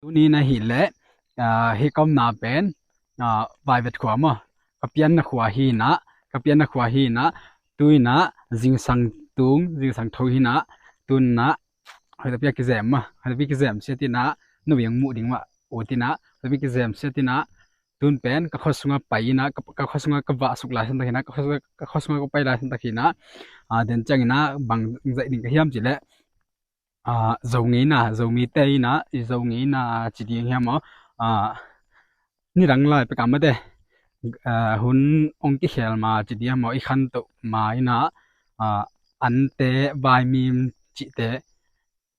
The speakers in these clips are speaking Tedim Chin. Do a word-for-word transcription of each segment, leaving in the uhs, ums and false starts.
Tuni in ahih leh, ah, hih ka omna pen, ah, Vaivet khua maw, ka pianna khua hi in ah, ka pianna khua hi in ah, tu in ah zingsang tung, zingsang tho hi in ah, tu in ah hoih tapi a kizem maw, hoih tapi kizem siat in ah, na viang muh ding mah ut in ah, hoih tapi kizem siat in ah, tun pen ka khua sungah pai in ah, ka, ka khua sungah ka vah suk lai santak hi in ah, ka khua sungah, ka khua sungah ka pai lai santak hi in ah, ah, den ciangin ah bang zaih ding ka hiam cih leh, ah, Zo ngeina, Zomite in ah, i Zo ngeina ci ding hiam maw, ah, nidang lai pek a mate, ah, hun ong kikhel ma ci ding hiam maw, i khantoh ma in ah, ah, ante, vaimim cihte,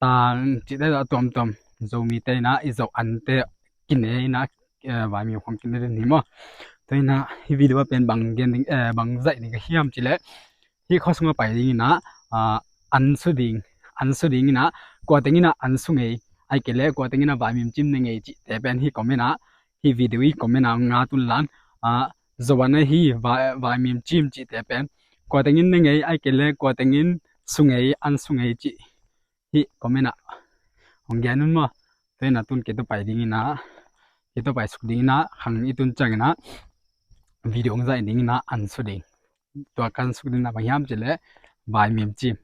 tang cihte a tuamtuam, Zomite in ah i Zo ante kine in ah, eh, vaimim khong kine den hi maw. Tua in ah hih video ah pen bang gen ding, eh, bang zaih ding ka hiam cih leh, hih khua sungah pai ding in ah, ah, an su ding, an su ding in ah, kua teng in ah an su ngei, ahih kei leh kua teng in ah vaimim cim ne ngei cihte pen hih comment ah, hih video i comment ah nga tun lan, ah, Zo an ahi, vai, vaimim cim cihte pen kua teng in ne ngei, ahih kei leh kua teng in su ngei, an su ngei cih hih comment ah hong gen un maw. Tua in ah tun kei tawh pai ding in ah, kei tawh pai suk ding in ah, khang i tun ciangin ah video hong zaih ding in ah an su ding. Tua kan suk ding in ah bang hiam cih leh vaimim cim,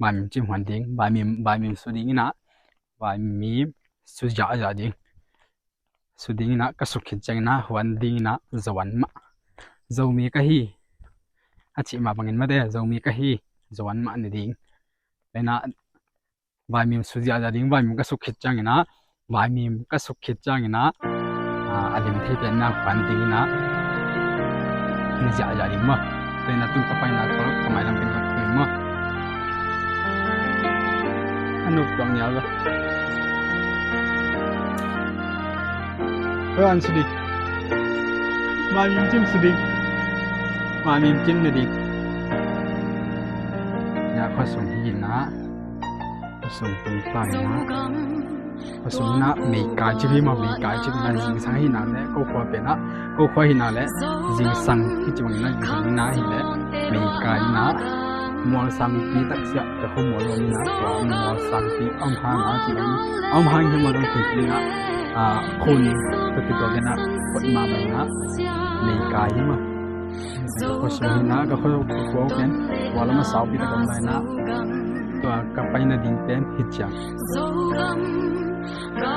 vaimim cim huan ding, vaimim, vaimim su ding in ah, vaimim su ziahziah ding. Su ding in ah ka suk khit ciangin ah huan ding in ah Zo an mah, Zomi ka hi a cih mah bangin mate, Zomi ka hi, Zo an mah ni ding. Tua in ah vaimim su ziahziah ding, vaimim ka suk khit ciangin ah, vaimim ka suk khit ciangin ah, ah, a lim thei pen in ah huan ding in ah ni ziahziah ding maw. Tua in ah tun ka paina tawh ka mailam pen ka tung maw. A nuk tuang nial lo. Tua an su ding. Vaimim cim su ding. Vaimim cim ne ding. Nia khua sung hi in ah, khua sung tung ta in ah, khua sung in ah meikai cip hi maw, meikai cip in ah zingsang hi in ah leh, ko khua pen ah, ko khua hi in ah leh zingsang hi ci bang in ah, zingsang hi in ah hi leh meikai in ah, mualsangpi tak siah ka khua mual lo in ah, tua mualsangpi a om hang a ci bang in ah, a om hang hi maw dong tui in ah, ah, khun tua kituak in ah, khot mahmah in ah, meikai hi maw. Ka khua sung hi in ah, ka khua, ka khua pen, khua lam a saupi tak om lai in ah, tua ka paina ding pen hi ciang.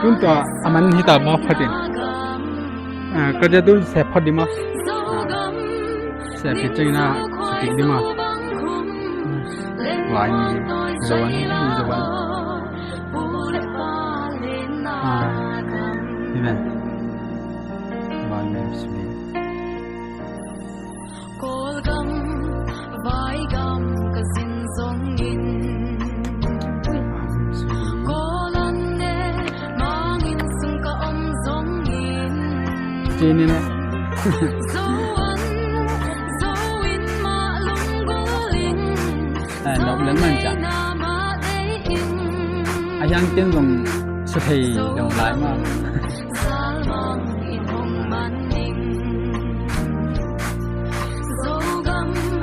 Tun tua a man hi ta maw phot in. Ah, ka dia tun sep phot ding maw. Sep hi ciang in ah, sep ding maw. Vaimim, Zo an, Zo an. Ah, hi ven. Vaimim su ding. Kawlgam, vaigam ka zin zongin, Kawl an ne, Mang inn sung ka om zongin, cin in ne. Zo an, Zo inn mah lunggulh in, eh, Zo nop lel man ciang. Inn mah dei in. A hiang ten zong su thei lo lai mah.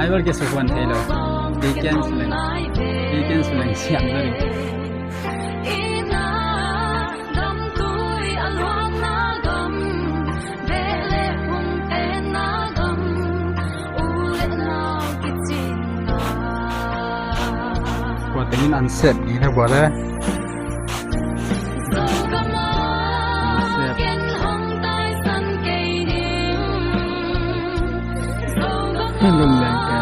Ai bel kisukhuan thei lo. Kei ken suleng, kei ken suleng siam lo ding. Kua tengin an sep ni na kua le. Lunglen ka.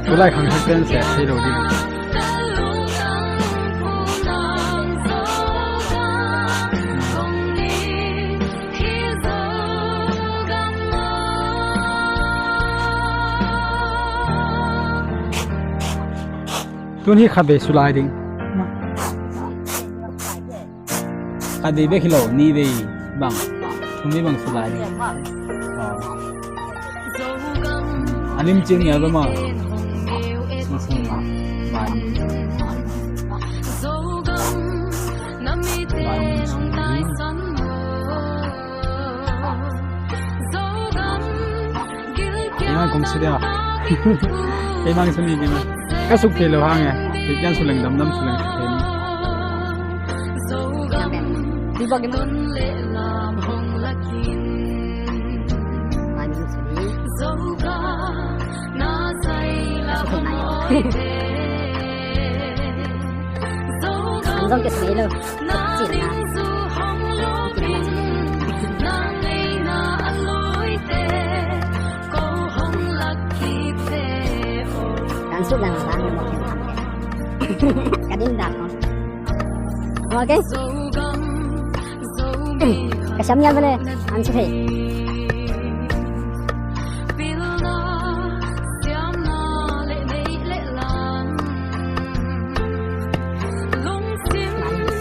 Tulai khang hak ten sep thei lo ding. Tun hi khat vei sulai ding. Khat vei bek hi lo, nih vei bang, thum vei bang sulai ding. A lim cing ngial lo maw. Sung sung maw. Vai. Vai. Keimah kong su dia. Keimah kong su ni keimah. A suk thei lo hang e. Kei kian su leng damdam su leng su thei ni. Di bak di ma. An zong kei su ngei lo. Kan suk lang a bang mo. Ka din dak mo. Okay. Ka siam ngiat vele an si thei.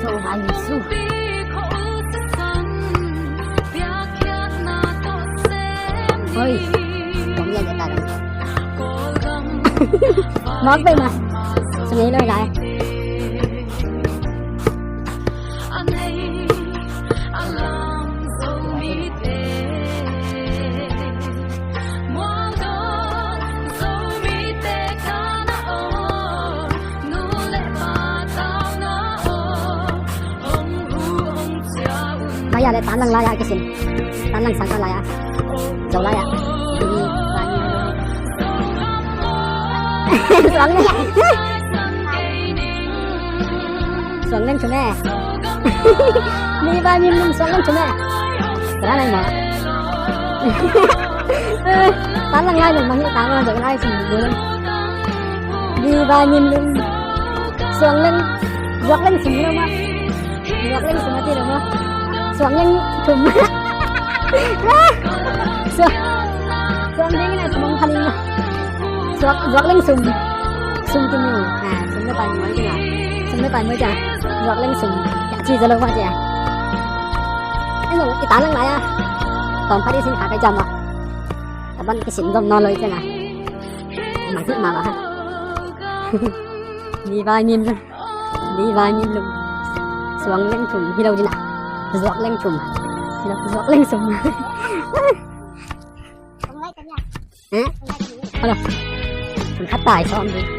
Su, su. Oi. Kong ya de ta. Mawk bei ma. Su ngei lo lai. Maya le tan lang lai a kisin. Tan lang sang lai a. Zo lai a. Suang leng. Suang leng thum e. Mi vai mim lum suang leng thum e. Ra nai ma. Tan lang lai lum ma hi tan lang lai thum lum. Mi vai mim lum. Suang leng. Zuak leng thum lum ma. Zuak leng sum a ti lo maw? Zuak leng sum. Zuak, zuak leng na sum hong khaling maw? Zuak, zuak leng sum. Sum ti mu. Ah, sum na pan muai ti na. Sum na pan muai ti na. Zuak leng sum. Ya ci za lo maw ci a. Ai lo, i ta lang lai a. Tawm pha di sin kha kai jam maw? Taban kisin zom nawn lo i ci na. Ma hih ma ba ha. Ni ba nin. Ni vai ni lum. Suang leng thum hi lo ding a. Zuak leng thum. Hi lo, zuak leng thum. Hah? Hello. Thum khat tai sawm ding.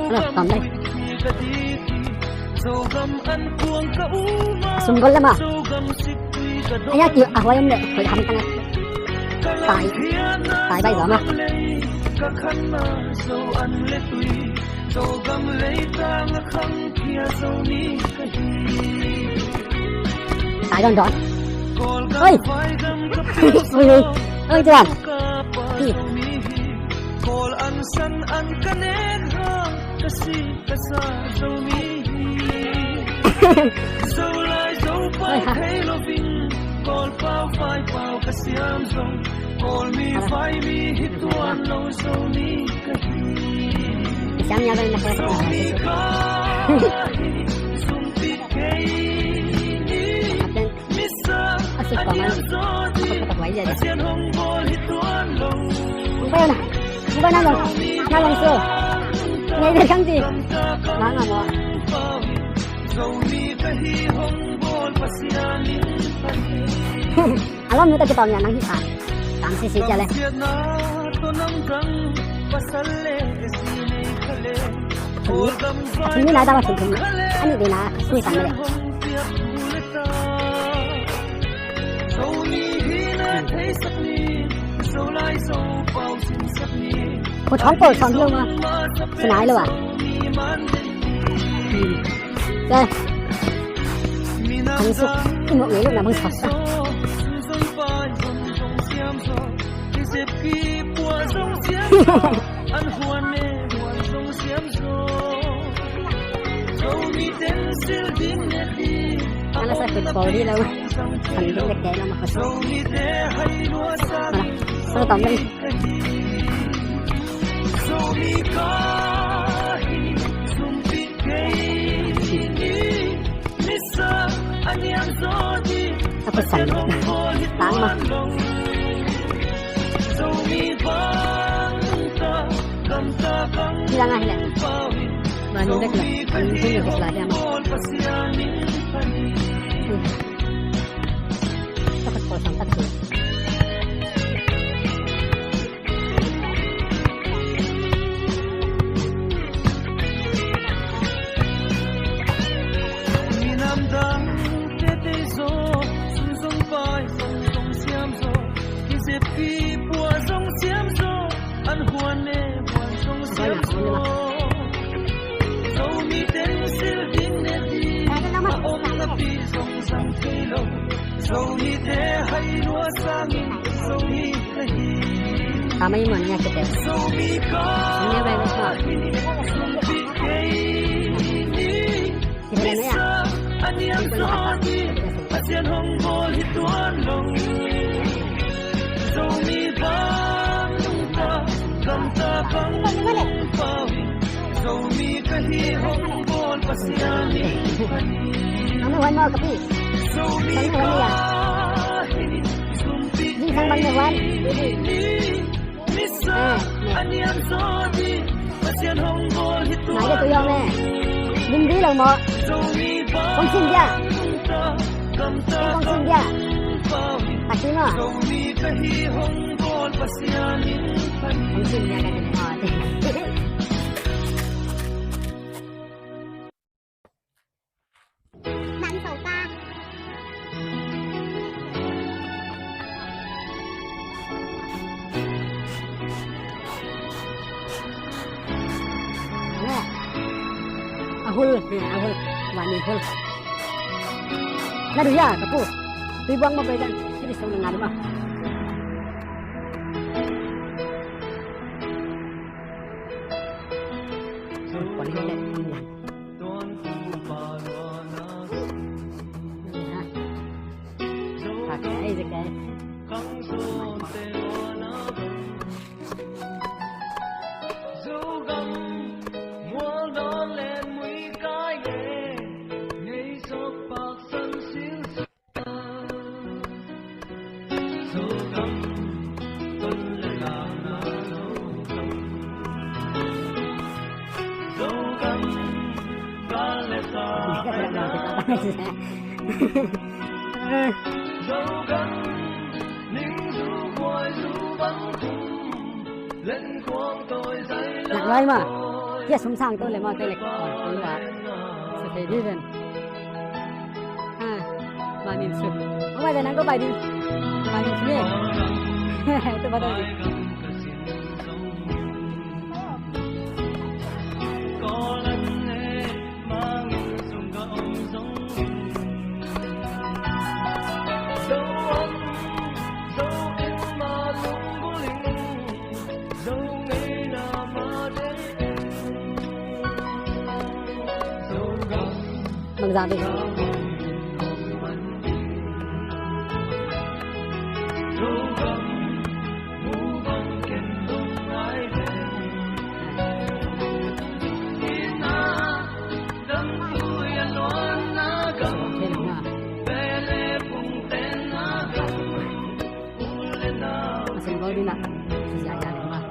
Hello, tom dai. Sum gol lama. Aya ki a huai om le, hoih hamtang a. Tai, tai bai zama. Tai don don. Oi. Oi, oi. Oi, tuan. Ki. Ka si ka sa Zomi hi. Zolai Zopau thei lovin Kawlpau Vaipau ka siam zong Kawlmi Vaimi hi tuan lo Zomi ka hi. Zomi ka hi, zumpi kei ni. A suk kong an. Hong pai na. Hong pai na long. Na long su. Ngei de kang ji. Na nga mo. A lam nu ta ki tawng ya nang hi ta. Tang si si cia le. A thum ni lai ta ba thum thum. A nih ding na sui tang le. Kut hong pawl sawm hi lo ma. Sinai lo ah. Hong suk i mawk ngei lo na bang sawm sa. Ana sa kut pawl hi lo. San ding dek kei lo ma kut. Mana, mana tom ding. A kut san ding. Tang ma. Hi la nga hi la. Ani dek la, ani dek la dia ma. Takut kau sang takut. Minam dang tete zo, sum zong pai zong zong siam zo, kizepi pua zong siam zo, an huan ne huan zong siam zo. Zomi teng sil ding ne di, a om napi zong zang thei lo. Zomite hai lua sangin Zomi ka hi. Kama i man ya kete. Zomi ka hi ni, Zomi kei ni. Misa a niam zaw ni, Pasian hong bawl hi tuan lo. Zomi bang nungta, gamta bang pau hi. Zomi ka hi hong bawl Pasian in. Ang may one mo, kapi. Zomi ka hi ni, Zomi kei ni. Misa a niam zaw ni, Pasian hong bawl hi tuan lo. Lim di lo maw. Kong sim dia. Kong sim dia. Takpi maw. Kong sim dia ka dim maw. A hul, a hul, van in hul. Na du ya, ka pu. Tui buang ma pai dan. Sini song na ngadu ma. Nak lai ma. Kia sum sang to le ma te le. Sa thei di ven. Ha. Ba min su. Ong bai ven ang ko bai di. Ba min su ye. Tu ba do di. Bangza ding. A sing gol ding ah. Sia ya ding ah.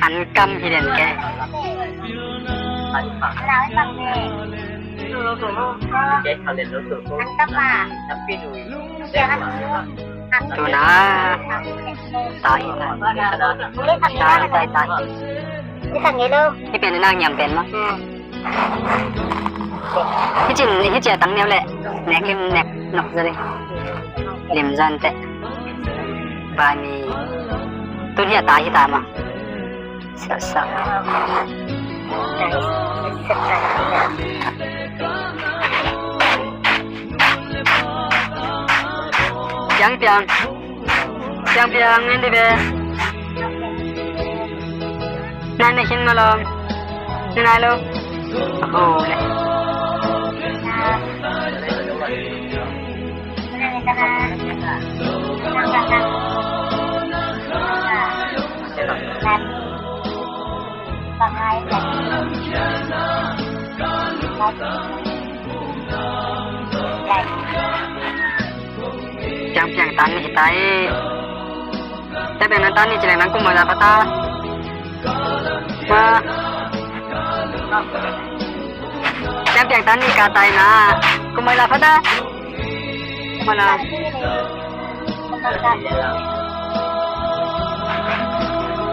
An kam hi den ke. Tuna. Ta hi ta. Ta hi ta hi ta. Hi pen na ngiam pen ma. Hi cin, hi cia tang neu le. Nek lim nek nok zari. Lim zan te. Bani. Tun hi ta hi ta ma. Sa sa. Piang piang. Piang piang in di be. Nai na hin malom. Nai lo. Oh le. Piang piang tan ni hi ta e. Te piang nan tan ni ci leng nang kum mai la pha ta. Ma. Piang piang tan ni ka tai na. Kum mai la pha ta. Mana.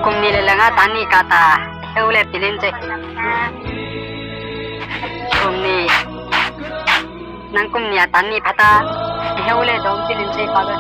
Kum ni le langa tan ni ka ta. Heu le pilin ce. Kum ni. Nang kum ni a tan ni pha ta. Heu le dong pilin ce pa ga.